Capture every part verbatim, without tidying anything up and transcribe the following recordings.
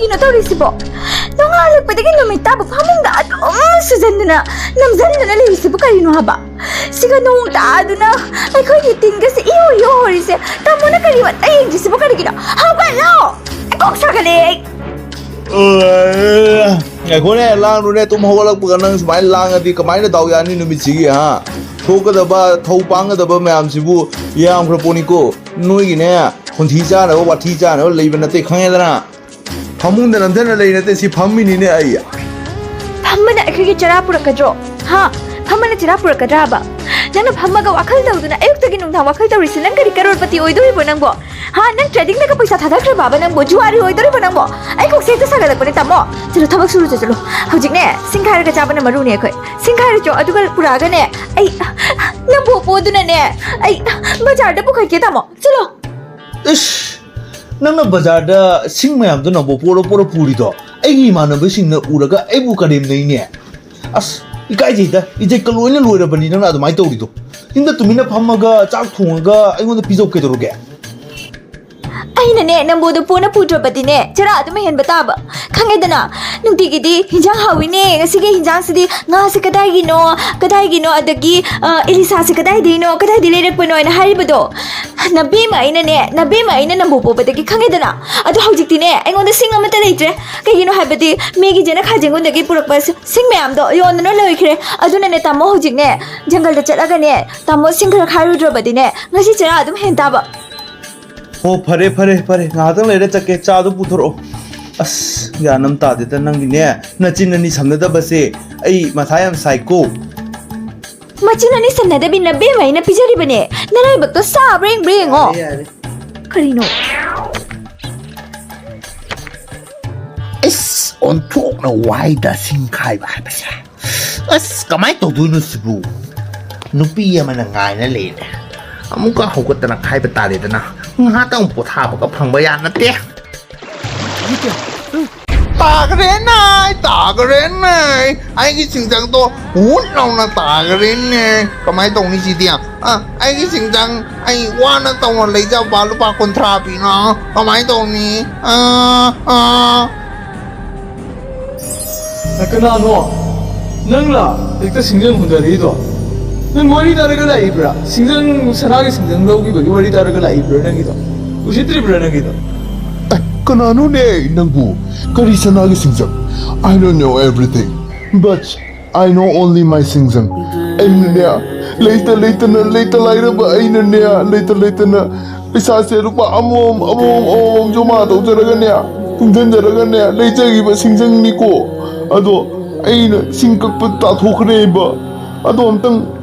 ꯀꯩꯅꯣ ꯇꯧꯔꯤꯁꯤꯕꯣ? ꯅꯣꯡꯉꯥꯜꯂꯛꯄꯗꯒꯤ ꯅꯨꯃꯤꯠ ꯇꯥꯕ ꯐꯃꯨꯡꯗ ꯑꯗꯨꯝ ꯁꯨꯖꯟꯗꯨꯅ, ꯅꯝꯖꯟꯗꯨꯅ ꯂꯩꯔꯤꯁꯤꯕꯨ ꯀꯔꯤꯅꯣ ꯍꯥꯏꯕ? ꯁꯤꯒ ꯅꯣꯡ ꯇꯥꯗꯨꯅ ꯑꯩꯈꯣꯏꯒꯤ ꯇꯤꯟꯒꯁꯦ ꯏꯍꯣ ꯏꯍꯣ ꯍꯣꯔꯤꯁꯦ꯫ ꯇꯥꯃꯣꯅ ꯀꯔꯤ ꯋꯥꯠꯇ ꯌꯦꯡꯗ꯭ꯔꯤꯁꯤꯕꯨ ꯀꯔꯤꯒꯤꯅꯣ? ꯍꯧꯒꯠꯂꯣ! ꯑꯩ ꯀꯣꯛ ꯁꯥꯒꯠꯂꯦ ꯑꯩ꯫ ꯉꯥꯏꯈꯣꯅꯦ, ꯂꯥꯡꯅꯨꯅꯦ꯫ ꯇꯨꯝ ꯍꯧꯒꯠꯂꯛꯄꯒ ꯅꯪ ꯁꯨꯃꯥꯏꯅ ꯂꯥꯡꯉꯗꯤ ꯀꯃꯥꯏꯅ ꯗꯥꯎ ꯌꯥꯅꯤ ꯅꯨꯃꯤꯠꯁꯤꯒꯤ, ꯍꯥ? ꯊꯣꯛꯀꯗꯕ, ꯊꯧ ꯄꯥꯡꯒꯗꯕ ꯃꯌꯥꯝꯁꯤꯕꯨ ꯌꯥꯝꯈ꯭ꯔ ꯄꯣꯠꯅꯤꯀꯣ꯫ ꯅꯣꯏꯒꯤꯅꯦ, ꯈꯣꯟꯊꯤ ꯆꯥꯅꯕ, ꯋꯥꯊꯤ ꯆꯥꯅꯕ ꯂꯩꯕ ꯅꯠꯇꯦ, ꯈꯪꯉꯦꯗꯅ? ꯐꯃꯨꯡꯗ ꯅꯝꯊꯅ ꯂꯩ ꯅꯠꯇꯦ, ꯁꯤ ꯐꯝꯃꯤꯅꯤꯅꯦ ꯑꯩ꯫ ꯐꯝꯕꯅ ꯑꯩꯈꯣꯏꯒꯤ ꯆꯔꯥ ꯄꯨꯔꯛꯀꯗ꯭ꯔꯣ? ꯍꯥ? ꯐꯝꯕꯅ ꯆꯔꯥ ꯄꯨꯔꯛꯀꯗ꯭ꯔꯥꯕ? ꯅꯪꯅ ꯐꯝꯃꯒ ꯋꯥꯈꯜ ꯇꯧꯗꯨꯅ ꯑꯌꯨꯛꯇꯒꯤ ꯅꯨꯡꯗꯥꯡ ꯋꯥꯈꯜ ꯇꯧꯔꯤꯁꯤ ꯅꯪ ꯀꯔꯤ ꯀꯔꯣꯔꯄꯇꯤ ꯑꯣꯏꯗꯣꯔꯤꯕꯣ ꯅꯪꯕꯣ? ꯍꯥ? ꯅꯪ ꯇ꯭ꯔꯦꯗꯤꯡꯗꯒ ꯄꯩꯁꯥ ꯊꯥꯗꯈ꯭ꯔꯕꯕ ꯅꯪꯕꯣ? ꯖꯨꯋꯥꯔꯤ ꯑꯣꯏꯗꯣꯔꯤꯕꯣ ꯅꯪꯕꯣ? ꯑꯩ ꯀꯣꯛꯁꯦ ꯍꯦꯛꯇ ꯁꯥꯒꯠꯂꯛꯄꯅꯦ, ꯇꯥꯃꯣ꯫ ꯆꯠꯂꯣ, ꯊꯕꯛ ꯁꯨꯔꯨ ꯆꯠꯂꯣ꯫ ꯍꯧꯖꯤꯛꯅꯦ, ꯁꯤꯡ ꯈꯥꯏꯔꯒ ꯆꯥꯕꯅ ꯃꯔꯨꯅꯦ ꯑꯩꯈꯣꯏ꯫ ꯁꯤꯡ ꯈꯥꯏꯔꯨꯆꯣ, ꯑꯗꯨꯒ ꯄꯨꯔꯛꯑꯒꯅꯦ, ꯑꯩ ꯅꯝꯕꯣ ꯄꯣꯗꯨꯅꯅꯦ, ꯑꯩ ꯕꯖꯥꯔꯗ ꯄꯨꯈꯠꯀꯦ, ꯇꯥꯃꯣ꯫ ꯆꯠꯂꯣ꯫ ꯏꯁ! ꯅꯪꯅ ꯕꯖꯥꯔꯗ ꯁꯤꯡ ꯃꯌꯥꯝꯗꯣ ꯅꯝꯕꯣ ꯄꯣꯔ ꯄꯣꯔ ꯄꯨꯔꯤꯗꯣ ꯑꯩꯒꯤ ꯏꯃꯥꯟꯅꯕꯁꯤꯡꯅ ꯎꯔꯒ ꯑꯩꯕꯨ ꯀꯔꯦꯝꯅꯩꯅꯦ꯫ ꯑꯁ, ꯏꯀꯥꯏꯖꯩꯗ, ꯏꯖꯠꯀ ꯂꯣꯏꯅ ꯂꯣꯏꯔꯕꯅꯤ ꯅꯪꯅ ꯑꯗꯨꯃꯥꯏꯅ ꯇꯧꯔꯤꯗꯣ꯫ ꯌꯨꯝꯗ ꯇꯨꯃꯤꯟꯅ ꯐꯝꯃꯒ ꯆꯥꯛ ꯊꯣꯡꯉꯒ ꯑꯩꯉꯣꯟꯗ ꯄꯤꯖꯧ ꯀꯩꯗꯧꯔꯒꯦ? ꯑꯩꯅꯅꯦ, ꯅꯝꯕꯣꯗꯣ ꯄꯣꯅ ꯄꯨꯗ꯭ꯔꯕꯗꯤꯅꯦ, ꯆꯔꯥ ꯑꯗꯨꯝ ꯍꯦꯟꯕ ꯇꯥꯕ꯫ ꯈꯪꯉꯦꯗꯅ, ꯅꯨꯡꯇꯤꯒꯤꯗꯤ ꯍꯤꯟꯖꯥꯡ ꯍꯥꯎꯋꯤꯅꯦ, ꯉꯁꯤꯒꯤ ꯍꯤꯟꯖꯥꯡꯁꯤꯗꯤ ꯉꯥꯁꯦ ꯀꯗꯥꯏꯒꯤꯅꯣ, ꯀꯗꯥꯏꯒꯤꯅꯣ, ꯑꯗꯒꯤ, ꯑ, ꯏꯂꯤꯁꯥꯁꯦ ꯀꯗꯥꯏꯗꯩꯅꯣ, ꯀꯗꯥꯏꯗꯩ ꯂꯩꯔꯛꯄꯅꯣ ꯍꯥꯏꯅ ꯍꯥꯏꯔꯤꯕꯗꯣ꯫ ꯅꯕꯦꯝꯃ ꯑꯩꯅꯅꯦ, ꯅꯕꯦꯝꯃ ꯑꯩꯅ ꯅꯝꯕꯣ ꯄꯣꯕꯗꯒꯤ ꯈꯪꯉꯦꯗꯅ꯫ ꯑꯗꯣ ꯍꯧꯖꯤꯛꯇꯤꯅꯦ, ꯑꯩꯉꯣꯟꯗ ꯁꯤꯡ ꯑꯃꯠꯇ ꯂꯩꯇ꯭ꯔꯦ꯫ ꯀꯩꯒꯤꯅꯣ ꯍꯥꯏꯕꯗꯤ ꯃꯦꯒꯤ ꯖꯦꯅꯈꯥ ꯖꯦꯡꯒꯣꯟꯗꯒꯤ ꯄꯨꯔꯛꯄ ꯁꯤ-, ꯁꯤꯡ ꯃꯌꯥꯝꯗꯣ ꯌꯣꯟꯗꯅ ꯂꯣꯏꯈ꯭ꯔꯦ꯫ ꯑꯗꯨꯅꯅꯦ, ꯇꯥꯃꯣ, ꯍꯧꯖꯤꯛꯅꯦ, ꯖꯪꯒꯜꯗ ꯆꯠꯂꯒꯅꯦ, ꯇꯥꯃꯣ ꯁꯤꯡ ꯈꯔ ꯈꯥꯏꯔꯨꯗ꯭ꯔꯕꯗꯤꯅꯦ, ꯉꯁꯤ ꯆꯔꯥ ꯑꯗꯨꯝ ꯍꯦꯟ ꯇꯥꯕ꯫ ꯍꯣ, ꯐꯔꯦ, ꯐꯔꯦ, ꯐꯔꯦ, ꯉꯥꯏꯍꯥꯛꯇꯪ ꯂꯩꯔ ꯆꯠꯀꯦ, ꯆꯥꯗꯣ ꯄꯨꯊꯣꯔꯛꯑꯣ꯫ ꯑꯁ, ꯒ꯭ꯌꯥꯟ ꯑꯃ ꯇꯥꯗꯦꯗ ꯅꯪꯒꯤꯅꯦ, ꯅꯆꯤꯟ ꯑꯅꯤ ꯁꯝꯅꯗꯕꯁꯦ꯫ ꯑꯩ ꯃꯊꯥ ꯌꯥꯝ ꯁꯥꯏꯀꯣ꯫ ꯃꯆꯤꯟ ꯑꯅꯤ ꯁꯝꯅꯗꯕꯤ ꯅꯕꯦꯝꯃ ꯑꯩꯅ ꯄꯤꯖꯔꯤꯕꯅꯦ, ꯅꯔꯥꯏꯕꯛꯇꯣ ꯁꯥꯕ꯭ꯔꯥ ꯌꯦꯡꯕ꯭ꯔꯥ ꯌꯦꯡꯉꯣ꯫ ꯌꯥꯔꯦ, ꯌꯥꯔꯦ꯫ ꯀꯔꯤꯅꯣ? ꯏꯁ, ꯑꯣꯟꯊꯣꯛꯅ ꯋꯥꯏꯗ ꯁꯤꯡ ꯈꯥꯏꯕ ꯍꯥꯏꯕꯁꯦ꯫ ꯑꯁ, ꯀꯃꯥꯏꯅ ꯇꯧꯗꯣꯏꯅꯣ ꯁꯤꯕꯨ? ꯅꯨꯄꯤ ꯑꯃꯅ ꯉꯥꯏꯅ ꯂꯩꯔꯦ꯫ ꯑꯃꯨꯛꯀ ꯍꯧꯒꯠꯇꯅ ꯈꯥꯏꯕ ꯇꯥꯔꯦꯗꯅ꯫ ꯉꯥꯏꯍꯥꯛꯇꯪ ꯄꯣꯊꯥꯕꯒ ꯐꯪꯕ ꯌꯥ ꯅꯠꯇꯦ꯫ ꯇꯥꯈ꯭ꯔꯦꯅꯦ, ꯇꯥꯈ꯭ꯔꯦꯅꯦ꯫ ꯑꯩꯒꯤ ꯁꯤꯡꯖꯪꯗꯣ ꯍꯨꯠ ꯂꯥꯎꯅ ꯇꯥꯈ꯭ꯔꯦꯅꯦ꯫ ꯀꯃꯥꯏꯅ ꯇꯧꯅꯤ ꯁꯤꯗꯤ? ꯑ, ꯑꯩꯒꯤ ꯁꯤꯡꯖꯪ, ꯑꯩ ꯋꯥꯅ ꯇꯧꯅ ꯂꯩꯖꯕ ꯂꯨꯄꯥ ꯀꯨꯟꯊ꯭ꯔꯥ ꯄꯤꯅ ꯀꯃꯥꯏꯅ ꯇꯧꯅꯤ? ꯑ, ꯑ꯫ ꯀꯅꯥꯅꯣ? ꯅꯪꯂ ꯍꯦꯛꯇ ꯁꯤꯡꯖꯪ ꯍꯨꯟꯗꯔꯛꯏꯗꯣ? ꯅꯪ ꯋꯥꯔꯤ ꯇꯥꯔꯒ ꯂꯥꯛꯏꯕ꯭ꯔꯥ? ꯁꯤꯡꯖꯪ, ꯁꯅꯥꯒꯤ ꯁꯤꯡꯖꯪ ꯂꯧꯈꯤꯕꯒꯤ ꯋꯥꯔꯤ ꯇꯥꯔꯒ ꯂꯥꯛꯏꯕ꯭ꯔꯥ ꯅꯪꯒꯤꯗꯣ? ꯎꯁꯤꯠꯇ꯭ꯔꯤꯕ꯭ꯔꯥ ꯅꯪꯒꯤꯗꯣ? ꯑꯦ, ꯀꯅꯥꯅꯣꯅꯦ ꯅꯪꯕꯨ? ꯀꯔꯤ ꯁꯅꯥꯒꯤ ꯁꯤꯡꯖꯪ? I don't know everything, but I know only my ꯁꯤꯡꯖꯪ꯫ ꯑꯩꯅꯅꯦ, ꯂꯩꯇ ꯂꯩꯇꯅ, ꯂꯩꯇ ꯂꯥꯏꯔꯕ ꯑꯩꯅꯅꯦ, ꯂꯩꯇ ꯂꯩꯇꯅ ꯄꯩꯁꯥꯁꯦ ꯂꯨꯄꯥ ꯑꯃꯃꯝ, ꯑꯃꯃꯝ, ꯑꯃꯃꯝ ꯖꯃꯥ ꯇꯧꯖꯔꯒꯅꯦ, ꯇꯨꯡꯁꯤꯟꯖꯔꯒꯅꯦ, ꯂꯩꯖꯈꯤꯕ ꯁꯤꯡꯖꯪꯅꯤꯀꯣ꯫ ꯑꯗꯣ ꯑꯩꯅ ꯁꯤꯡ ꯀꯛꯄ ꯇꯥꯊꯣꯛꯈ꯭ꯔꯦꯕ꯫ ꯑꯗꯣ ꯑꯝꯇꯪ,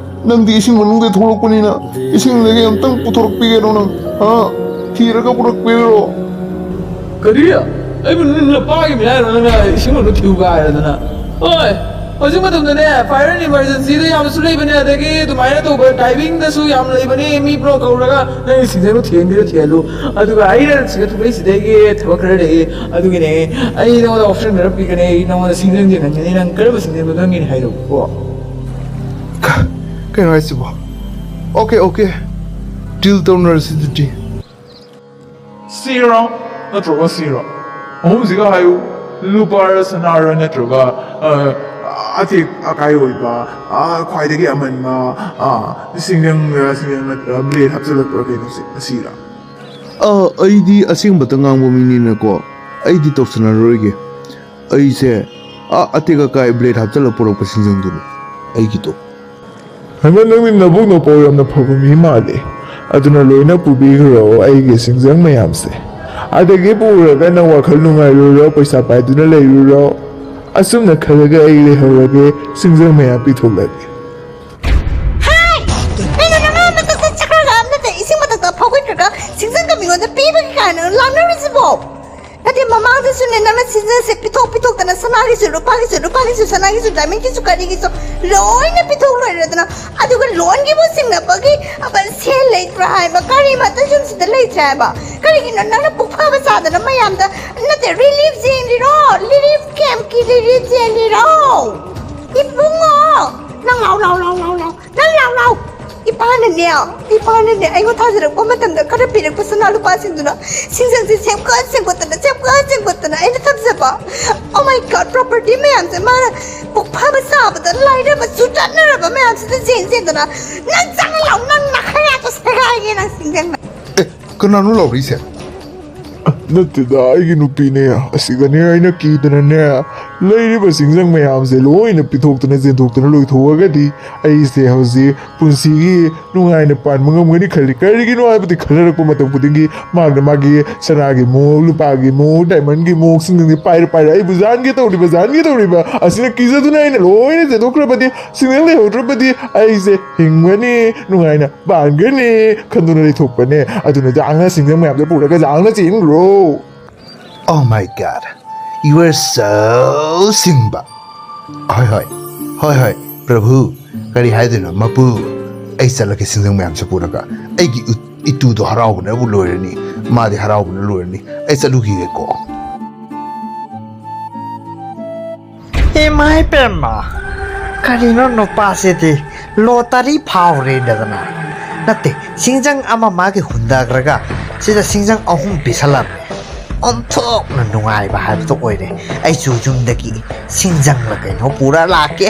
ꯅꯪꯗꯤ ꯏꯁꯤꯡ ꯃꯅꯨꯡꯗ ꯊꯣꯛꯂꯛꯄꯅꯤꯅ, ꯏꯁꯤꯡꯗꯒꯤ ꯑꯝꯇꯪ ꯄꯨꯊꯣꯔꯛꯄꯤꯒꯦꯔꯣ ꯅꯪ? ꯍꯥ? ꯊꯤꯔꯒ ꯄꯨꯔꯛꯄꯤꯔꯣ? ꯀꯔꯤ? ꯑꯩꯕꯨ ꯅꯨꯄꯥꯒꯤ ꯃꯌꯥꯏꯔꯣ ꯅꯪꯅ ꯏꯁꯤꯡ ꯃꯅꯨꯡꯗ ꯊꯤꯌꯨꯒ ꯍꯥꯏꯔꯗꯅ? ꯍꯣꯏ, ꯍꯧꯖꯤꯛ ꯃꯇꯝꯗꯅꯦ, fire and emergencyꯗ ꯌꯥꯝꯅꯁꯨ ꯂꯩꯕꯅꯦ, ꯑꯗꯒꯤ ꯑꯗꯨꯃꯥꯏꯅ ꯇꯧꯕ divingꯗꯁꯨ ꯌꯥꯝ ꯂꯩꯕꯅꯦ, ꯃꯤ ꯄꯨꯂꯞ ꯀꯧꯔꯒ ꯅꯪꯒꯤ ꯁꯤꯡꯖꯪꯗꯣ ꯊꯦꯡꯒꯦꯔ ꯊꯦꯡꯍꯜꯂꯨ, ꯑꯗꯨꯒ ꯑꯩꯅ ꯁꯤꯗ ꯊꯣꯛꯂꯛꯏꯁꯤꯗꯒꯤ ꯊꯕꯛ ꯈꯔ ꯂꯩꯌꯦ, ꯑꯗꯨꯒꯤꯅꯦ ꯑꯩ ꯅꯉꯣꯟꯗ option ꯈꯔ ꯄꯤꯒꯅꯤ, ꯑꯩ ꯅꯉꯣꯟꯗ ꯁꯤꯡꯖꯪꯁꯦ ꯅꯪꯒꯅꯤ, ꯅꯪ ꯀꯔꯝꯕ ꯁꯤꯡꯖꯪꯗꯣ ꯅꯪꯒꯤꯅꯤ ꯍꯥꯏꯔꯛꯎꯀꯣ꯫ ꯀ-, ꯀꯩꯅꯣ ꯍꯥꯏꯁꯤꯕꯣ? Okay, okay, deal ꯇꯧꯅꯔꯁꯤ ꯑꯗꯨꯗꯤ꯫ ꯁꯤꯔꯣ ꯅꯠꯇ꯭ꯔꯒ ꯁꯤꯔꯣ? ꯑꯍꯨꯝꯁꯤꯒ ꯍꯥꯏꯌꯨ꯫ ꯂꯨꯄꯥꯔ ꯁꯅꯥꯔ ꯅꯠꯇ꯭ꯔꯒ, ꯑ, ꯑꯇꯦꯛ ꯑꯀꯥꯏ ꯑꯣꯏꯕ, ꯑ, ꯈ꯭ꯋꯥꯏꯗꯒꯤ ꯑꯃꯟꯕ, ꯑ, ꯁꯤꯡꯖꯪꯔ ꯁꯤꯡꯖꯪ ꯅꯠꯇ꯭ꯔꯒ blade ꯍꯥꯞꯆꯤꯜꯂꯛꯄ꯭ꯔꯥ ꯀꯩꯅꯣ ꯁꯤ-, ꯑꯁꯤꯔꯥ? ꯑ, ꯑꯩꯗꯤ ꯑꯁꯦꯡꯕꯇ ꯉꯥꯡꯕ ꯃꯤꯅꯤꯅꯀꯣ, ꯑꯩꯗꯤ ꯇꯧꯁꯟꯅꯔꯣꯏꯒꯦ꯫ ꯑꯩꯁꯦ, ꯑ, ꯑꯇꯦꯛ ꯑꯀꯥꯏ blade ꯍꯥꯞꯆꯤꯜꯂ ꯄꯨꯔꯛꯄ ꯁꯤꯡꯖꯪꯗꯨꯅꯤ ꯑꯩꯒꯤꯗꯣ꯫ ꯍꯩꯃꯥ, ꯅꯪꯗꯤ ꯅꯕꯨꯛ ꯅꯄꯥꯎ ꯌꯥꯝꯅ ꯐꯕ ꯃꯤ ꯃꯥꯜꯂꯦ꯫ ꯑꯗꯨꯅ ꯂꯣꯏꯅ ꯄꯨꯕꯤꯈ꯭ꯔꯣ ꯑꯩꯒꯤ ꯁꯤꯡꯖꯪ ꯃꯌꯥꯝꯁꯦ꯫ ꯑꯗꯒꯤ ꯄꯨꯔꯒ ꯅꯪ ꯋꯥꯈꯜ ꯅꯨꯡꯉꯥꯏꯔꯨꯔꯣ, ꯄꯩꯁꯥ ꯄꯥꯏꯗꯨꯅ ꯂꯩꯔꯨꯔꯣ꯫ ꯑꯁꯨꯝꯅ ꯈꯜꯂꯒ ꯑꯩ ꯂꯩꯍꯧꯔꯒꯦ, ꯁꯤꯡꯖꯪ ꯃꯌꯥꯝ ꯄꯤꯊꯣꯛꯂꯒꯦ꯫ ꯍꯥꯏ! ꯀꯩꯅꯣ ꯅꯪ ꯑꯥ ꯃꯊꯛꯇ ꯆꯠꯈ꯭ꯔꯒ ꯑꯃꯅ ꯏꯁꯤꯡ ꯃꯊꯛꯇ ꯐꯥꯎꯒꯠꯈ꯭ꯔꯒ ꯁꯤꯡꯖꯪꯒ ꯃꯤꯉꯣꯟꯗ ꯄꯤꯕꯒꯤ ꯀꯥꯏꯅ ꯂꯥꯎꯅꯔꯤꯁꯤꯕꯣ? ꯃꯃꯥꯡꯗꯁꯨꯅꯦ, ꯅꯪꯅ ꯁꯤꯖꯟꯁꯦ ꯄꯤꯊꯣꯛ ꯄꯤꯊꯣꯛꯇꯅ, ꯁꯅꯥꯒꯤꯁꯨ, ꯂꯨꯄꯥꯒꯤꯁꯨ, ꯂꯨꯄꯥꯒꯤꯁꯨ, ꯁꯅꯥꯒꯤꯁꯨ, ꯗꯥꯏꯃꯟꯒꯤꯁꯨ, ꯀꯔꯤꯒꯤꯁꯨ ꯂꯣꯏꯅ ꯄꯤꯊꯣꯛ ꯂꯣꯏꯔꯗꯅ, ꯑꯗꯨꯒ ꯂꯣꯟꯒꯤꯕꯨ ꯁꯤꯡꯅꯕꯒꯤ ꯑꯕ ꯁꯦꯜ ꯂꯩꯇ꯭ꯔꯥ ꯍꯥꯏꯕ? ꯀꯔꯤ ꯃꯇꯝ ꯁꯨꯝ ꯁꯤꯗ ꯂꯩꯇ꯭ꯔꯦ ꯍꯥꯏꯕ? ꯀꯔꯤꯒꯤꯅꯣ ꯅꯪꯅ ꯄꯨꯛ ꯐꯥꯕ ꯆꯥꯗꯅ ꯃꯌꯥꯝꯗ, ꯅꯠꯇꯦ, ꯔꯤꯂꯤꯐ ꯆꯦꯜꯂꯤꯔꯣ? ꯔꯤꯂꯤꯐ ꯀꯦꯝꯞꯀꯤ ꯔꯤꯂꯤꯐ ꯆꯦꯜꯂꯤꯔꯣ? ꯏꯕꯨꯡꯉꯣ, ꯅꯪ ꯂꯥꯎ, ꯂꯥꯎ, ꯂꯥꯎ, ꯂꯥꯎ, ꯂꯥꯎ, ꯅꯪ ꯂꯥꯎ, ꯂꯥꯎ꯫ ꯏꯄꯥꯅꯅꯦ, ꯏꯄꯥꯅꯅꯦ ꯑꯩꯉꯣꯟ ꯊꯥꯖꯔꯛꯄ ꯃꯇꯝꯗ ꯈꯔ ꯄꯤꯔꯛꯄ ꯁꯅꯥ ꯂꯨꯄꯥꯁꯤꯡꯗꯨꯅ ꯁꯤꯡꯖꯪꯁꯦ ꯁꯦꯝꯒꯠ ꯁꯦꯝꯒꯠꯇꯅ, ꯁꯦꯝꯒꯠ ꯁꯦꯝꯒꯠꯇꯅ ꯑꯩꯅ ꯊꯝꯖꯕ, oh my God, ꯄ꯭ꯔꯣꯄꯔꯇꯤ ꯃꯌꯥꯝꯁꯦ ꯃꯥꯅ ꯄꯨꯛ ꯐꯥꯕ ꯆꯥꯕꯗ ꯂꯥꯏꯔꯕ ꯆꯨꯠꯇꯠꯅꯔꯕ ꯃꯌꯥꯝꯁꯤꯗ ꯆꯦꯟ ꯆꯦꯟꯗꯅ, ꯅꯪ ꯆꯪꯉ ꯂꯥꯎ, ꯅꯪ ꯅꯈꯌꯥꯗꯣ ꯁꯦꯒꯥꯏꯒꯦ ꯅꯪ ꯁꯤꯡꯖꯪꯅ꯫ ꯑꯦ, ꯀꯅꯥꯅꯣ ꯂꯥꯎꯔꯛꯏꯁꯦ? ꯅꯠꯇꯦꯗ, ꯑꯩꯒꯤ ꯅꯨꯄꯤꯅꯦ꯫ ꯑꯁꯤꯒꯅꯦ ꯑꯩꯅ ꯀꯤꯗꯅꯅꯦ, ꯂꯩꯔꯤꯕ ꯁꯤꯡꯖꯪ ꯃꯌꯥꯝꯁꯦ ꯂꯣꯏꯅ ꯄꯤꯊꯣꯛꯇꯅ ꯆꯦꯟꯊꯣꯛꯇꯅ ꯂꯣꯏꯊꯣꯛꯑꯒꯗꯤ ꯑꯩꯁꯦ ꯍꯧꯖꯤꯛ ꯄꯨꯟꯁꯤꯒꯤ ꯅꯨꯡꯉꯥꯏꯅ ꯄꯥꯟꯕ ꯉꯝꯒꯅꯤ ꯈꯜꯂꯤ꯫ ꯀꯔꯤꯒꯤꯅꯣ ꯍꯥꯏꯕꯗꯤ ꯈꯜꯂꯔꯛꯄ ꯃꯇꯝ ꯈꯨꯗꯤꯡꯒꯤ ꯃꯥꯅ ꯃꯥꯒꯤ ꯁꯅꯥꯒꯤ ꯃꯨꯛ, ꯂꯨꯄꯥꯒꯤ ꯃꯨꯛ, ꯗꯥꯏꯃꯟꯒꯤ ꯃꯨꯛ ꯁꯤꯡꯖꯪꯁꯦ ꯄꯥꯏꯔ ꯄꯥꯏꯔ ꯑꯩꯕꯨ ꯖꯥꯟꯒꯦ ꯇꯧꯔꯤꯕ, ꯖꯥꯟꯒꯦ ꯇꯧꯔꯤꯕ꯫ ꯑꯁꯤꯅ ꯀꯤꯖꯗꯨꯅ ꯑꯩꯅ ꯂꯣꯏꯅ ꯆꯦꯟꯊꯣꯛꯈ꯭ꯔꯕꯗꯤ, ꯁꯤꯡꯖꯪ ꯂꯩꯍꯧꯗ꯭ꯔꯕꯗꯤ ꯑꯩꯁꯦ ꯍꯤꯡꯒꯅꯤ, ꯅꯨꯡꯉꯥꯏꯅ ꯄꯥꯟꯒꯅꯤ ꯈꯟꯗꯨꯅ ꯂꯩꯊꯣꯛꯄꯅꯦ꯫ ꯑꯗꯨꯅ ꯖꯥꯡꯅ ꯁꯤꯡꯖꯪ ꯃꯌꯥꯝꯗꯣ ꯄꯨꯔꯒ ꯖꯥꯡꯅ ꯆꯦꯟꯈ꯭ꯔꯣ꯫ Oh my God, you are so ꯁꯤꯡꯕ꯫ ꯍꯣꯏ ꯍꯣꯏ, ꯍꯣꯏ ꯍꯣꯏ, ꯄ꯭ꯔꯚꯨ, ꯀꯔꯤ ꯍꯥꯏꯗꯣꯏꯅꯣ ꯃꯄꯨ? ꯑꯩ ꯆꯠꯂꯒꯦ ꯁꯤꯡꯖꯪ ꯃꯌꯥꯝꯁꯦ ꯄꯨꯔꯒ꯫ ꯑꯩꯒꯤ ꯏꯇꯨꯗꯣ ꯍꯔꯥꯎꯕꯅꯕꯨ ꯂꯣꯏꯔꯅꯤ, ꯃꯥꯗꯤ ꯍꯔꯥꯎꯕꯅ ꯂꯣꯏꯔꯅꯤ꯫ ꯑꯩ ꯆꯠꯂꯨꯈꯤꯒꯦꯀꯣ꯫ ꯏꯃꯥꯏ ꯄꯦꯝꯃ, ꯀꯔꯤꯅꯣ ꯅꯨꯄꯥꯁꯤꯗꯤ ꯂꯣꯇꯔꯤ ꯐꯥꯎꯔꯦꯗꯅ꯫ ꯅꯠꯇꯦ, ꯁꯤꯡꯖꯪ ꯑꯃ ꯃꯥꯒꯤ ꯍꯨꯟꯗꯈ꯭ꯔꯒ ꯁꯤꯗ ꯁꯤꯡꯖꯪ ꯑꯍꯨꯝ ꯄꯤꯁꯜꯂꯝꯃꯦ꯫ ꯑꯣꯟꯊꯣꯛꯅ ꯅꯨꯡꯉꯥꯏꯕ ꯍꯥꯏꯕꯗꯣ ꯑꯣꯏꯔꯦ꯫ ꯑꯩꯁꯨ ꯌꯨꯝꯗꯒꯤ ꯁꯤꯡꯖꯪꯂ ꯀꯩꯅꯣ ꯄꯨꯔ ꯂꯥꯛꯀꯦ,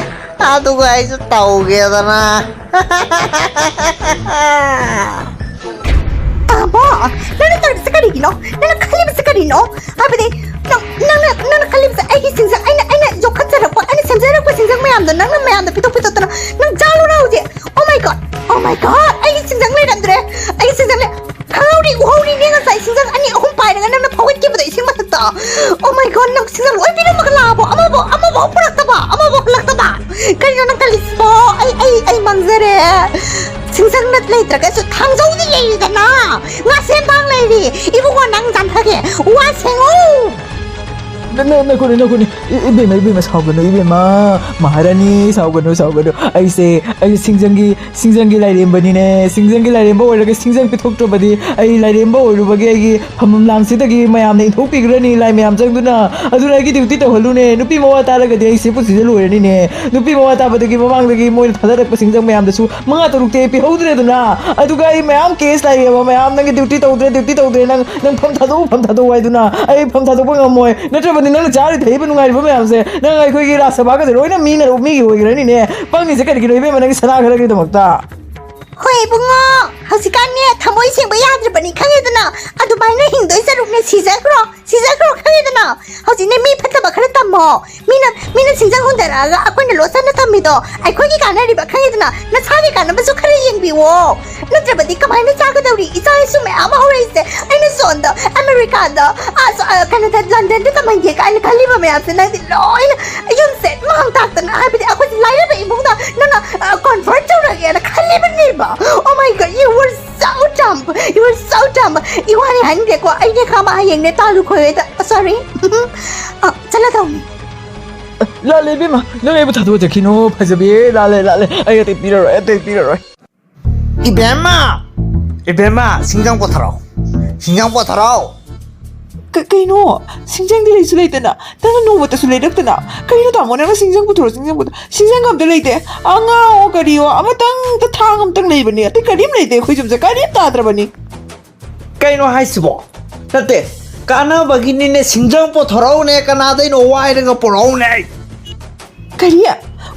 ꯑꯗꯨꯒ ꯑꯩꯁꯨ ꯇꯧꯒꯦꯗꯅ꯫ ꯇꯥꯃꯣ, ꯅꯪꯅ ꯇꯧꯔꯤꯕꯁꯦ ꯀꯔꯤꯒꯤꯅꯣ? ꯅꯪꯅ ꯈꯜꯂꯤꯕꯁꯦ ꯀꯔꯤꯅꯣ? ꯍꯥꯏꯕꯗꯤ ꯅꯪ, ꯅꯪꯅ, ꯅꯪꯅ ꯈꯜꯂꯤꯕꯁꯦ ꯑꯩꯒꯤ ꯁꯤꯡꯖꯪ, ꯑꯩꯅ, ꯑꯩꯅ ꯌꯣꯛꯈꯠꯆꯔꯛꯄ, ꯑꯩꯅ ꯁꯦꯝꯖꯔꯛꯄ ꯁꯤꯡꯖꯪ ꯃꯌꯥꯝꯗꯣ ꯅꯪꯅ ꯃꯌꯥꯝꯗ ꯄꯤꯊꯣꯛ ꯄꯤꯊꯣꯛꯇꯅ ꯅꯪ ꯆꯥꯔꯨꯔ ꯍꯧꯖꯤꯛ꯫ Oh my God, oh my God, ꯑꯩꯒꯤ ꯁꯤꯡꯖꯪ ꯂꯩꯔꯝꯗ꯭ꯔꯦ, ꯑꯩꯒꯤ ꯁꯤꯡꯖꯪ ꯂꯩ-, ꯈꯪꯍꯧꯔꯤ ꯎꯍꯧꯔꯤꯅꯦ ꯉꯁꯥꯏ ꯁꯤꯡꯖꯪ ꯑꯅꯤ ꯑꯍꯨꯝ ꯄꯥꯏꯔꯒ ꯅꯪꯅ ꯐꯥꯎꯒꯠꯈꯤꯕꯗꯣ ꯏꯁꯤꯡ ꯃꯊꯛꯇ꯫ Oh my God, ꯅꯪ ꯁꯤꯡꯖꯪ ꯂꯣꯏ ꯄꯤꯔꯝꯃꯒ ꯂꯥꯛꯑꯕꯣ? ꯑꯃꯕꯨ, ꯑꯃꯕꯨ ꯄꯨꯔꯛꯇꯕ, ꯑꯃꯕꯨ ꯍꯜꯂꯛꯇꯕ꯫ ꯀꯩꯅꯣ ꯅꯪ ꯈꯜꯂꯤꯁꯤꯕꯣ? ꯑꯩ, ꯑꯩ, ꯑꯩ ꯃꯥꯡꯖꯔꯦ꯫ ꯁꯤꯡꯖꯪꯅ ꯂꯩꯇ꯭ꯔꯒꯁꯨ ꯊꯥꯡꯖꯧꯗꯤ ꯂꯩꯔꯤꯗꯅ, ꯉꯥ ꯁꯦꯝ ꯊꯥꯡ ꯂꯩꯔꯤ꯫ ꯏꯕꯨꯡꯉꯣ, ꯅꯪ ꯆꯥꯟꯊꯒꯦ, ꯋꯥ ꯁꯦꯡꯉꯨ꯫ ꯅ- ꯅ- ꯅꯈꯣꯏꯅꯦ, ꯅꯈꯣꯏꯅꯦ꯫ ꯏ- ꯏꯕꯦꯝꯃ, ꯏꯕꯦꯝꯃ, ꯁꯥꯎꯒꯅꯨ, ꯏꯕꯦꯝꯃ꯫ ꯃꯍꯥꯔꯥꯅꯤ, ꯁꯥꯎꯒꯅꯨ, ꯁꯥꯎꯒꯅꯨ꯫ ꯑꯩꯁꯦ, ꯑꯩꯁꯦ ꯁꯤꯡꯖꯪꯒꯤ, ꯁꯤꯡꯖꯪꯒꯤ ꯂꯥꯏꯔꯦꯝꯕꯅꯤꯅꯦ꯫ ꯁꯤꯡꯖꯪꯒꯤ ꯂꯥꯏꯔꯦꯝꯕ ꯑꯣꯏꯔꯒ ꯁꯤꯡꯖꯪ ꯄꯤꯊꯣꯛꯇ꯭ꯔꯕꯗꯤ ꯑꯩ ꯂꯥꯏꯔꯦꯝꯕ ꯑꯣꯏꯔꯨꯕꯒꯤ ꯑꯩꯒꯤ ꯐꯝꯐꯝ ꯂꯥꯡꯁꯤꯗꯒꯤ ꯃꯌꯥꯝꯅ ꯏꯟꯊꯣꯛꯄꯤꯈ꯭ꯔꯅꯤ, ꯂꯥꯏ ꯃꯌꯥꯝ ꯆꯪꯗꯨꯅ꯫ ꯑꯗꯨꯅ ꯑꯩꯒꯤ duty ꯇꯧꯍꯜꯂꯨꯅꯦ꯫ ꯅꯨꯄꯤ ꯃꯋꯥ ꯇꯥꯔꯒꯗꯤ ꯑꯩ ꯁꯤ ꯄꯨꯟꯁꯤꯗ ꯂꯣꯏꯔꯅꯤꯅꯦ꯫ ꯅꯨꯄꯤ ꯃꯋꯥ ꯇꯥꯕꯗꯒꯤ ꯃꯃꯥꯡꯗꯒꯤ ꯃꯣꯏꯅ ꯊꯥꯗꯔꯛꯄ ꯁꯤꯡꯖꯪ ꯃꯌꯥꯝꯗꯨꯁꯨ ꯃꯉꯥ ꯇꯔꯨꯛꯇꯤ ꯑꯩ ꯄꯤꯍꯧꯗ꯭ꯔꯦꯗꯅ꯫ ꯑꯗꯨꯒ ꯑꯩ ꯃꯌꯥꯝ case ꯂꯥꯛꯑꯦꯕ, ꯃꯌꯥꯝ "ꯅꯪꯒꯤ duty ꯇꯧꯗ꯭ꯔꯦ, duty ꯇꯧꯗ꯭ꯔꯦ, ꯅꯪ, ꯅꯪ ꯐꯝ ꯊꯥꯗꯣꯛꯎ, ꯐꯝ ꯊꯥꯗꯣꯛꯎ" ꯍꯥꯏꯗꯨꯅ꯫ ꯑꯩ ꯐꯝ ꯊꯥꯗꯣꯛꯄ ꯉꯝꯃꯣꯏ꯫ ꯅꯠꯇ꯭ꯔꯕꯗꯤ ꯅꯪꯅ ꯆꯥꯔꯤ ꯊꯛꯏꯕ ꯅꯨꯡꯉꯥꯏꯔꯤꯕ ꯃꯌꯥꯝꯁꯦ ꯅꯪ ꯑꯩꯈꯣꯏꯒꯤ ꯔꯥꯖ ꯁꯚꯥꯒꯁꯦ ꯂꯣꯏꯅ ꯃꯤꯅ, ꯃꯤꯒꯤ ꯑꯣꯏꯈ꯭ꯔꯅꯤꯅꯦ꯫ ꯄꯪꯉꯤꯁꯦ ꯀꯔꯤꯒꯤꯅꯣ ꯏꯕꯦꯝꯃ, ꯅꯪꯒꯤ ꯁꯅꯥ ꯈꯔꯒꯤꯗꯃꯛꯇ? ꯍꯣꯏ ꯏꯕꯨꯡꯉꯣ, ꯍꯧꯖꯤꯛꯀꯥꯟꯅꯦ ꯊꯃꯣꯏ ꯁꯦꯡꯕ ꯌꯥꯗ꯭ꯔꯕꯅꯤ, ꯈꯪꯉꯦꯗꯅ? ꯑꯗꯨꯃꯥꯏꯅ ꯍꯤꯡꯗꯣꯏ ꯁꯔꯨꯛꯅꯦ ꯁꯤꯖꯈ꯭ꯔꯣ, ꯁꯤꯖꯈ꯭ꯔꯣ, ꯈꯪꯉꯦꯗꯅ? ꯍꯧꯖꯤꯛꯅꯦ ꯃꯤ ꯐꯠꯇꯕ ꯈꯔ ꯇꯝꯃꯣ꯫ ꯃꯤꯅ, ꯃꯤꯅ ꯁꯤꯡꯖꯪ ꯍꯨꯟꯊꯔꯛꯑꯒ ꯑꯩꯈꯣꯏꯅ ꯂꯣꯠꯁꯟꯅ ꯊꯝꯃꯤꯗꯣ ꯑꯩꯈꯣꯏꯒꯤ ꯀꯥꯟꯅꯔꯤꯕ, ꯈꯪꯉꯦꯗꯅ? ꯅꯁꯥꯒꯤ ꯀꯥꯟꯅꯕꯁꯨ ꯈꯔ ꯌꯦꯡꯕꯤꯋꯣ꯫ ꯅꯠꯇ꯭ꯔꯕꯗꯤ ꯀꯃꯥꯏꯅ ꯆꯥꯒꯗꯧꯔꯤ? ꯏꯆꯥ ꯏꯁꯨ ꯃꯌꯥꯝ ꯑꯃ ꯍꯧꯔꯛꯏꯁꯦ꯫ ꯑꯩꯅ ꯁꯣꯝꯗ ꯑꯃꯦꯔꯤꯀꯥꯗ, ꯑꯁ, ꯑ, ꯀꯩꯅꯣꯗ, ꯂꯟꯗꯟꯗ ꯇꯝꯍꯟꯒꯦ ꯀꯥꯏꯅ ꯈꯜꯂꯤꯕ ꯃꯌꯥꯝꯁꯦ ꯅꯪꯗꯤ ꯂꯣꯏꯅ ꯌꯨꯝꯁꯦ ꯃꯥꯡ ꯇꯥꯛꯇꯅ, ꯍꯥꯏꯕꯗꯤ ꯑꯩꯈꯣꯏꯁꯦ ꯂꯥꯏꯔꯕ ꯏꯃꯨꯡꯗ ꯅꯪꯅ, ꯑ, convert ꯇꯧꯔꯒꯦꯅ ꯈꯜꯂꯤꯕꯅꯦꯕ꯫ Oh my God, you were so dumb, you were so dumb. ꯏꯋꯥꯅꯤ ꯍꯥꯏꯅꯤꯡꯗꯦꯀꯣ, ꯑꯩꯅꯦ ꯈꯥꯃ ꯍꯌꯦꯡꯅꯦ ꯇꯥꯂꯨ ꯈꯣꯏꯔꯦꯗ, sorry. ꯑ, ꯆꯠꯂꯗꯧꯅꯤ꯫ ꯂꯥꯜꯂꯦ ꯏꯕꯦꯝꯃ, ꯅꯪ ꯑꯩꯕꯨ ꯊꯥꯗꯣꯛꯑ ꯆꯠꯈꯤꯅꯣ꯫ ꯐꯖꯕꯤ, ꯂꯥꯜꯂꯦ, ꯂꯥꯜꯂꯦ, ꯑꯩ ꯑꯇꯩ ꯄꯤꯔꯔꯣꯏ, ꯑꯇꯩ ꯄꯤꯔꯔꯣꯏ꯫ ꯏꯕꯦꯝꯃ! ꯏꯕꯦꯝꯃ, ꯁꯤꯡꯖꯪ ꯄꯣꯊꯔꯛꯑꯣ꯫ ꯁꯤꯡꯖꯪ ꯄꯣꯊꯔꯛꯑꯣ꯫ ꯀ-, ꯀꯩꯅꯣ? ꯁꯤꯡꯖꯪꯗꯤ ꯂꯩꯁꯨ ꯂꯩꯇꯅ, ꯅꯪꯅ ꯅꯣꯡꯃꯇꯁꯨ ꯂꯩꯔꯛꯇꯅ꯫ ꯀꯩꯅꯣ ꯇꯥꯃꯣ, ꯅꯪꯅ ꯁꯤꯡꯖꯪ ꯄꯨꯊꯣꯔꯛꯑꯣ, ꯁꯤꯡꯖꯪ ꯄꯨꯊꯣꯔꯛꯑꯣ? ꯁꯤꯡꯖꯪ ꯑꯝꯇ ꯂꯩꯇꯦ꯫ ꯑ, ꯉꯥꯑꯣ ꯀꯔꯤꯑꯣ, ꯑꯃꯇꯪꯗ ꯊꯥꯡ ꯑꯝꯇꯪ ꯂꯩꯕꯅꯦ꯫ ꯑꯇꯩ ꯀꯔꯤꯝ ꯂꯩꯇꯦ ꯑꯩꯈꯣꯏ ꯌꯨꯝꯁꯦ, ꯀꯔꯤꯝ ꯇꯥꯗ꯭ꯔꯕꯅꯤ꯫ ꯀꯩꯅꯣ ꯍꯥꯏꯁꯤꯕꯣ? ꯅꯠꯇꯦ, ꯀꯥꯟꯅꯕꯒꯤꯅꯤꯅꯦ, ꯁꯤꯡꯖꯪ ꯄꯣꯊꯣꯔꯛꯎꯅꯦ, ꯀꯅꯥꯗꯩꯅꯣ ꯋꯥꯏꯔꯒ ꯄꯨꯔꯛꯎꯅꯦ꯫ ꯀꯔꯤ?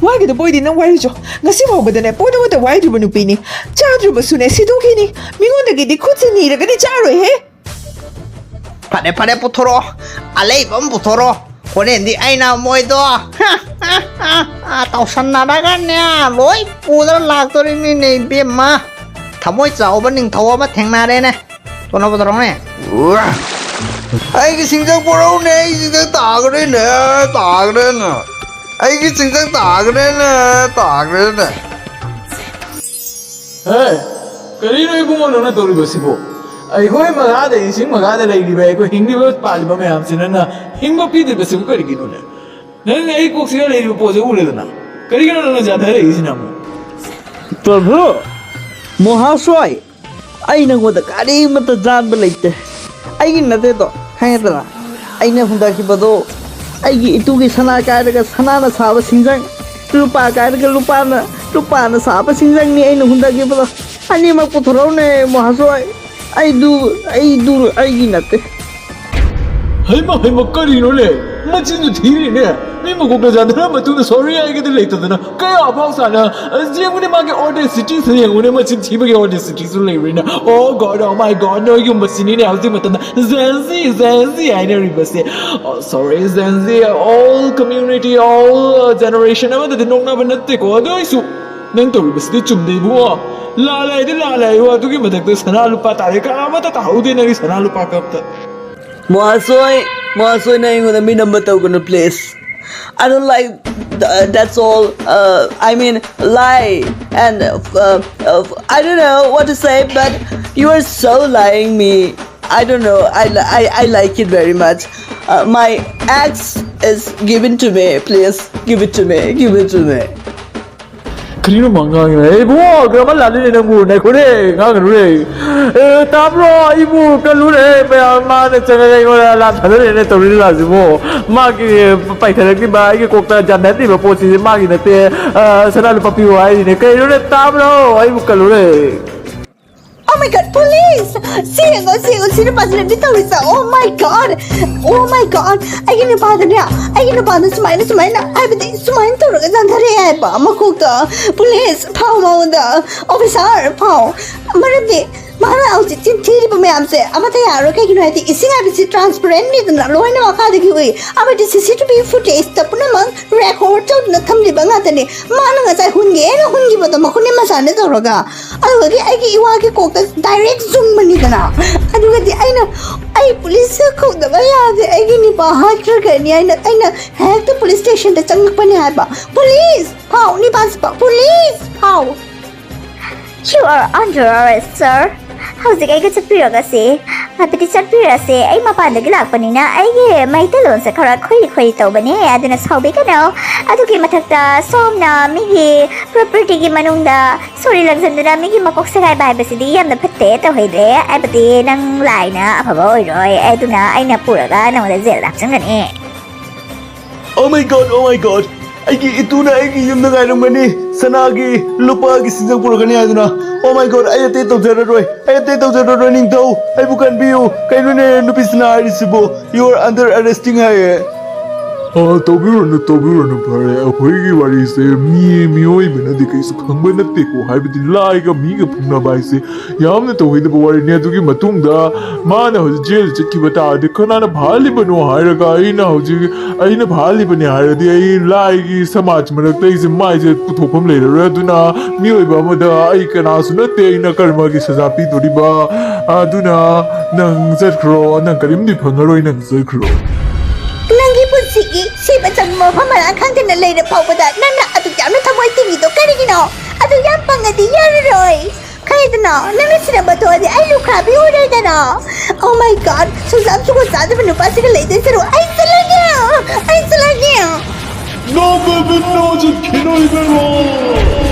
ꯋꯥꯏꯒꯗꯕ ꯑꯣꯏꯗꯤ ꯅꯪ ꯋꯥꯏꯔꯨꯆꯣ꯫ ꯉꯁꯤ ꯐꯥꯎꯕꯗꯅꯦ, ꯄꯣꯠ ꯑꯃꯠꯇ ꯋꯥꯏꯗ꯭ꯔꯤꯕ ꯅꯨꯄꯤꯅꯤ꯫ ꯆꯥꯗ꯭ꯔꯕꯁꯨꯅꯦ, ꯁꯤꯗꯣꯛꯈꯤꯅꯤ꯫ ꯃꯤꯉꯣꯟꯗꯒꯤꯗꯤ ꯈꯨꯠꯁꯦ ꯅꯤꯔꯒꯗꯤ ꯆꯥꯔꯣꯏꯍꯦ꯫ ꯐꯔꯦ, ꯐꯔꯦ, ꯄꯨꯊꯣꯔꯛꯑꯣ꯫ ꯑꯂꯩꯕ ꯑꯃ ꯄꯨꯊꯣꯔꯛꯑꯣ꯫ ꯍꯣꯔꯦꯟꯗꯤ ꯑꯩꯅ ꯃꯣꯏꯗꯣ ꯇꯧꯁꯟꯅꯔꯒꯅꯦ, ꯂꯣꯏ ꯄꯨꯗꯅ ꯂꯥꯛꯇꯣꯔꯤꯃꯤꯅꯦ, ꯏꯕꯦꯝꯃ꯫ ꯊꯃꯣꯏ ꯆꯥꯎꯕ ꯅꯤꯡꯊꯧ ꯑꯃ ꯊꯦꯡꯅꯔꯦꯅꯦ꯫ ꯊꯨꯅ ꯄꯨꯊꯣꯔꯛꯎꯅꯦ꯫ ꯑꯩꯒꯤ ꯁꯤꯡꯖꯪ ꯄꯨꯔꯛꯎꯅꯦ, ꯑꯩ ꯁꯤꯡꯖꯪ ꯇꯥꯈ꯭ꯔꯦꯅꯦ, ꯇꯥꯈ꯭ꯔꯦꯅꯦ꯫ ꯑꯩꯒꯤ ꯁꯤꯡꯖꯪ ꯇꯥꯈ꯭ꯔꯦꯅꯦ, ꯇꯥꯈ꯭ꯔꯦꯅꯦ꯫ ꯍꯦ, ꯀꯔꯤꯅꯣ ꯏꯕꯨꯡꯉꯣ ꯅꯪꯅ ꯇꯧꯔꯤꯕꯁꯤꯕꯨ? ꯑꯩꯈꯣꯏ ꯃꯈꯥꯗ, ꯏꯁꯤꯡ ꯃꯈꯥꯗ ꯂꯩꯔꯤꯕ, ꯑꯩꯈꯣꯏ ꯍꯤꯡꯂꯤꯕ ꯄꯥꯜꯂꯤꯕ ꯃꯌꯥꯝꯁꯤ ꯅꯪꯅ ꯍꯤꯡꯕ ꯄꯤꯗ꯭ꯔꯤꯕꯁꯤꯕꯨ ꯀꯔꯤꯒꯤꯅꯣꯅꯦ? ꯅꯪ ꯑꯩ ꯀꯣꯛꯁꯤꯗ ꯂꯩꯔꯤꯕ ꯄꯣꯠꯁꯦ ꯎꯔꯦꯗꯅ, ꯀꯔꯤꯒꯤꯅꯣ ꯅꯪꯅ ꯌꯥꯊꯔꯛꯏꯁꯤꯅ ꯑꯃꯨꯛ? ꯄ꯭ꯔꯚꯨ, ꯃꯍꯥꯁꯣꯏ, ꯑꯩ ꯅꯪꯉꯣꯟꯗ ꯀꯔꯤꯃꯠꯇ ꯆꯥꯟꯕ ꯂꯩꯇꯦ꯫ ꯑꯩꯒꯤ ꯅꯠꯇꯦꯗꯣ, ꯈꯪꯉꯦꯗꯅ? ꯑꯩꯅ ꯍꯨꯟꯗꯈꯤꯕꯗꯣ, ꯑꯩꯒꯤ ꯏꯇꯨꯒꯤ ꯁꯅꯥ ꯀꯥꯏꯔꯒ ꯁꯅꯥꯅ ꯁꯥꯕ ꯁꯤꯡꯖꯪ, ꯂꯨꯄꯥ ꯀꯥꯏꯔꯒ ꯂꯨꯄꯥꯅ, ꯂꯨꯄꯥꯅ ꯁꯥꯕ ꯁꯤꯡꯖꯪꯅꯤ ꯑꯩꯅ ꯍꯨꯟꯗꯈꯤꯕꯗꯣ꯫ ꯑꯅꯤꯃꯛ ꯄꯨꯊꯣꯔꯛꯎꯅꯦ, ꯃꯍꯥꯁꯣꯏ꯫ ꯑꯩꯗꯨ, ꯑꯩꯗꯨ ꯑꯩꯒꯤ ꯅꯠꯇꯦ꯫ ꯍꯩꯃ, ꯍꯩꯃ, ꯀꯔꯤꯅꯣꯅꯦ? ꯃꯆꯤꯟꯗꯨ ꯊꯤꯔꯤꯅꯦ꯫ ꯃꯤ ꯃꯀꯣꯛꯇ ꯌꯥꯟꯊꯔ ꯃꯇꯨꯡꯗ sorry ꯍꯥꯏꯒꯗꯤ ꯂꯩꯇꯗꯅ ꯀꯌꯥ ꯐꯥꯎ ꯁꯥꯅ? ꯑꯁ, ꯌꯦꯡꯉꯨꯅꯦ, ꯃꯥꯒꯤ audacity ꯁꯦ ꯌꯦꯡꯉꯨꯅꯦ, ꯃꯆꯤꯟ ꯊꯤꯕꯒꯤ audacity ꯁꯨ ꯂꯩꯕꯅꯤꯅ꯫ Oh God, oh my God, ꯅꯣꯏꯒꯨꯝꯕꯁꯤꯅꯤꯅꯦ ꯍꯧꯖꯤꯛ ꯃꯇꯝꯗ Gen Z, Gen Z ꯍꯥꯏꯅꯔꯤꯕꯁꯦ꯫ Oh, sorry, Gen Z, all community, all, uh, generation ꯑꯃꯗꯗꯤ ꯅꯣꯛꯅꯕ ꯅꯠꯇꯦꯀꯣ꯫ ꯑꯗꯨ ꯑꯣꯏꯁꯨ ꯅꯪ ꯇꯧꯔꯤꯕꯁꯤꯗꯤ ꯆꯨꯝꯗꯦ, ꯏꯕꯨꯡꯉꯣ꯫ ꯂꯥꯜꯂꯦ ꯍꯥꯏꯗꯤ ꯂꯥꯜꯂꯦ ꯍꯥꯏꯌꯣ꯫ ꯑꯗꯨꯒꯤ ꯃꯊꯛꯇ ꯁꯅꯥ ꯂꯨꯄꯥ ꯇꯥꯔꯦ, ꯀꯅꯥꯃꯠꯇ ꯇꯥꯍꯧꯗꯦ ꯅꯪꯒꯤ ꯁꯅꯥ ꯂꯨꯄꯥ ꯀꯞꯇ꯫ ꯃꯣꯍꯥꯁꯣꯏ, ꯃꯣꯍꯥꯁꯣꯏ, ꯅꯪ ꯑꯩꯉꯣꯟꯗ ꯃꯤꯅꯝꯕ ꯇꯧꯒꯅꯨ, please. I don't like, uh, that's all. Uh, I mean, lie and, uh, uh, I don't know what to say, but you are so lying me. I don't know. I, li- I, I like it very much. Uh, my ex is given to me. Please give it to me. Give it to me. ꯀꯔꯤꯅꯣ ꯃꯥ ꯉꯥꯡꯉꯤꯅꯣ? ꯑꯦ, ꯏꯕꯨꯡꯉꯣ, grammar ꯂꯥꯜꯂꯤꯅꯦ ꯅꯪꯕꯨ, ꯉꯥꯏꯈꯣꯅꯦ, ꯉꯥꯡꯒꯅꯨꯅꯦ꯫ ꯑꯦ, ꯇꯥꯕ꯭ꯔꯣ? ꯑꯩꯕꯨ ꯀꯜꯂꯨꯔꯦ, ꯃꯌꯥꯝ ꯃꯥꯅ ꯆꯪꯉꯒ ꯑꯩꯉꯣꯟꯗ ꯂꯥꯟ ꯊꯥꯗꯔꯦꯅꯦ ꯇꯧꯔꯤ ꯂꯤꯂꯥꯁꯤꯕꯨ꯫ ꯃꯥꯒꯤ ꯄꯥꯏꯊꯔꯛꯂꯤꯕ ꯑꯩꯒꯤ ꯀꯣꯛꯇ ꯌꯥꯟꯊꯔꯛꯂꯤꯕ ꯄꯣꯠꯁꯤꯗꯤ ꯃꯥꯒꯤ ꯅꯠꯇꯦ, ꯑ, ꯁꯅꯥ ꯂꯨꯄꯥ ꯄꯤꯌꯨ ꯍꯥꯏꯔꯤꯅꯦ꯫ ꯀꯩꯅꯣꯅꯦ, ꯇꯥꯕ꯭ꯔꯣ? ꯑꯩꯕꯨ ꯀꯜꯂꯨꯔꯦ꯫ Oh my God, police! ꯁꯤ ꯌꯦꯡꯉꯣ, ꯁꯤ ꯌꯦꯡꯉꯣ, ꯁꯤ ꯅꯨꯄꯥꯁꯤꯅꯗꯤ ꯇꯧꯔꯤꯁꯦ꯫ Oh my God! Oh my God! ꯑꯩꯒꯤ ꯅꯨꯄꯥꯗꯅꯦ, ꯑꯩꯒꯤ ꯅꯨꯄꯥꯗ ꯁꯨꯃꯥꯏꯅ, ꯁꯨꯃꯥꯏꯅ, ꯍꯥꯏꯕꯗꯤ ꯁꯨꯃꯥꯏꯅ ꯇꯧꯔꯒ ꯌꯥꯟꯊꯔꯛꯑꯦ ꯍꯥꯏꯕ ꯃꯀꯣꯛꯇ꯫ Police, ꯐꯥꯎ ꯃꯉꯣꯟꯗ꯫ Officer, ꯐꯥꯎ꯫ ꯃꯔꯝꯗꯤ ꯃꯥꯅ ꯍꯧꯖꯤꯛ ꯆꯤꯟ ꯊꯤꯔꯤꯕ ꯃꯌꯥꯝꯁꯦ ꯑꯃꯠꯇ ꯌꯥꯔꯣꯏ꯫ ꯀꯩꯒꯤꯅꯣ ꯍꯥꯏꯗꯤ ꯏꯁꯤꯡ ꯍꯥꯏꯕꯁꯤ transparent ꯅꯤꯗꯅ, ꯂꯣꯏꯅ ꯃꯈꯥꯗꯒꯤ ꯎꯏ꯫ ꯑꯃꯗꯤ C C T V footage ꯇ ꯄꯨꯝꯅꯃꯛ record ꯇꯧꯗꯨꯅ ꯊꯝꯂꯤꯕ ꯉꯥꯛꯇꯅꯤ꯫ ꯃꯥꯅ ꯉꯁꯥꯏ ꯍꯨꯟꯒꯦꯅ ꯍꯨꯟꯈꯤꯕꯗꯣ ꯃꯈꯨꯠꯅꯦ ꯃꯁꯥꯅꯦ ꯇꯧꯔꯒ꯫ ꯑꯗꯨꯒꯗꯤ ꯑꯩꯒꯤ ꯏꯋꯥꯒꯤ ꯀꯣꯛꯇ direct ꯆꯨꯡꯕꯅꯤꯗꯅ꯫ ꯑꯗꯨꯒꯗꯤ ꯑꯩꯅ, "ꯑꯩ police ꯀ ꯀꯧꯗꯕ ꯌꯥꯗꯦ, ꯑꯩꯒꯤ ꯅꯤꯄꯥ ꯍꯥꯠꯈ꯭ꯔꯒꯅꯤ" ꯍꯥꯏꯅ ꯑꯩꯅ ꯍꯦꯛꯇ police station ꯗ ꯆꯪꯉꯛꯄꯅꯦ ꯍꯥꯏꯕ꯫ Police! ꯐꯥꯎ, ꯅꯤꯄꯥꯁꯤꯐꯥꯎ! Police! ꯐꯥꯎ! You are under arrest, sir. ꯍꯧꯖꯤꯛ ꯑꯩꯒ ꯆꯠꯄꯤꯔꯒꯁꯦ, ꯍꯥꯏꯕꯗꯤ ꯆꯠꯄꯤꯔꯁꯦ꯫ ꯑꯩ ꯃꯄꯥꯟꯗꯒꯤ ꯂꯥꯛꯄꯅꯤꯅ ꯑꯩꯒꯤ ꯃꯩꯇꯩꯂꯣꯟꯁꯦ ꯈꯔ ꯈꯣꯏꯔꯤ ꯈꯣꯏꯔꯤ ꯇꯧꯕꯅꯦ, ꯑꯗꯨꯅ ꯁꯥꯎꯕꯤꯒꯅꯨ꯫ ꯑꯗꯨꯒꯤ ꯃꯊꯛꯇ ꯁꯣꯝꯅ ꯃꯤꯒꯤ ꯄ꯭ꯔꯣꯄꯔꯇꯤꯒꯤ ꯃꯅꯨꯡꯗ ꯁꯣꯔꯤ ꯂꯪꯁꯤꯟꯗꯨꯅ ꯃꯤꯒꯤ ꯃꯀꯣꯛ ꯁꯦꯒꯥꯏꯕ ꯍꯥꯏꯕꯁꯤꯗꯤ ꯌꯥꯝꯅ ꯐꯠꯇꯦ ꯇꯧꯍꯩꯗ꯭ꯔꯦ꯫ ꯍꯥꯏꯕꯗꯤ ꯅꯪ ꯂꯥꯏꯅ ꯑꯐꯕ ꯑꯣꯏꯔꯣꯏ, ꯑꯗꯨꯅ ꯑꯩꯅ ꯄꯨꯔꯒ ꯅꯉꯣꯟꯗ ꯖꯦꯜꯗ ꯍꯥꯞꯆꯤꯟꯒꯅꯤ꯫ Oh my god, oh my god! ꯑꯩꯒꯤ ꯏꯇꯨꯅ ꯑꯩꯒꯤ ꯌꯨꯝꯗ ꯉꯥꯏꯔꯝꯒꯅꯤ, ꯁꯅꯥꯒꯤ ꯂꯨꯄꯥꯒꯤ ꯁꯤꯡꯖꯪ ꯄꯨꯔꯛꯀꯅꯤ ꯍꯥꯏꯗꯨꯅ꯫ Oh my god, ꯑꯩ ꯑꯇꯩ ꯇꯧꯖꯔꯔꯣꯏ, ꯑꯩ ꯑꯇꯩ ꯇꯧꯖꯔꯔꯣꯏ꯫ ꯅꯤꯡꯊꯧ, ꯑꯩꯕꯨ ꯀꯟꯕꯤꯌꯨ꯫ ꯀꯩꯅꯣꯅꯦ ꯅꯨꯄꯤꯁꯤꯅ ꯍꯥꯏꯔꯤꯁꯤꯕꯨ? You are under arresting ꯍꯥꯏꯌꯦ꯫ ꯑ, ꯇꯧꯕꯤꯔꯨꯔꯅꯨ, ꯇꯧꯕꯤꯔꯨꯔꯅꯨ, ꯐꯔꯦ꯫ ꯑꯩꯈꯣꯏꯒꯤ ꯋꯥꯔꯤꯁꯦ ꯃꯤ, ꯃꯤꯑꯣꯏꯕꯅꯗꯤ ꯀꯩꯁꯨ ꯈꯪꯕ ꯅꯠꯇꯦꯀꯣ, ꯍꯥꯏꯕꯗꯤ ꯂꯥꯏꯒ ꯃꯤꯒ ꯐꯨꯅꯕ ꯍꯥꯏꯁꯦ ꯌꯥꯝꯅ ꯇꯧꯍꯩꯗꯕ ꯋꯥꯔꯤꯅꯤ꯫ ꯑꯗꯨꯒꯤ ꯃꯇꯨꯡꯗ ꯃꯥꯅ ꯍꯧꯖꯤꯛ ꯖꯦꯜꯗ ꯆꯠꯈꯤꯕ ꯇꯥꯔꯗꯤ ꯀꯅꯥꯅ ꯐꯥꯍꯜꯂꯤꯕꯅꯣ ꯍꯥꯏꯔꯒ ꯑꯩꯅ ꯍꯧꯖꯤꯛ, ꯑꯩꯅ ꯐꯥꯍꯜꯂꯤꯕꯅꯤ ꯍꯥꯏꯔꯗꯤ ꯑꯩ ꯂꯥꯏꯒꯤ ꯁꯃꯥꯖ ꯃꯔꯛꯇ ꯑꯩꯁꯦ ꯃꯥꯏꯁꯦ ꯄꯨꯊꯣꯛꯐꯝ ꯂꯩꯔꯔꯣꯏ꯫ ꯑꯗꯨꯅ ꯃꯤꯑꯣꯏꯕ ꯑꯃꯗ ꯑꯩ ꯀꯅꯥꯁꯨ ꯅꯠꯇꯦ, ꯑꯩꯅ ꯀꯔꯃꯒꯤ ꯁꯖꯥ ꯄꯤꯗꯣꯔꯤꯕ꯫ ꯑꯗꯨꯅ ꯅꯪ ꯆꯠꯈ꯭ꯔꯣ, ꯅꯪ ꯀꯔꯤꯝꯗꯤ ꯐꯪꯉꯔꯣꯏ, ꯅꯪ ꯆꯠꯈ꯭ꯔꯣ꯫ ꯅꯪꯒꯤ ꯄꯨꯟꯁꯤꯒꯤ ꯁꯤꯕ ꯆꯪꯕ ꯃꯐꯝ ꯃꯔꯥꯡ ꯈꯪꯗꯅ ꯂꯩꯔ ꯐꯥꯎꯕꯗ ꯅꯪꯅ ꯑꯗꯨꯛ ꯌꯥꯝꯅ ꯊꯃꯣꯏ ꯇꯤꯡꯉꯤꯗꯣ ꯀꯔꯤꯒꯤꯅꯣ? ꯑꯗꯨ ꯌꯥꯝ ꯄꯪꯉꯗꯤ ꯌꯥꯔꯔꯣꯏ꯫ ꯈꯪꯉꯦꯗꯅ, ꯅꯪꯅ ꯁꯤꯔꯝꯕ ꯊꯣꯛꯑꯗꯤ ꯑꯩ ꯂꯨꯈ꯭ꯔꯥꯕꯤ ꯑꯣꯏꯔꯣꯏꯗꯅ꯫ Oh my god, ꯁꯨꯡꯆꯥꯝ ꯁꯨꯡꯀꯣꯟ ꯆꯥꯗꯕ ꯅꯨꯄꯥꯁꯤꯒ ꯂꯩꯗꯣꯏ ꯁꯔꯨꯛ ꯑꯩ ꯆꯠꯂꯒꯦ꯫ ꯑꯩ ꯆꯠꯂꯒꯦ꯫ No, baby, no, ꯆꯠꯈꯤꯅꯣ, ꯏꯕꯦꯝꯃ꯫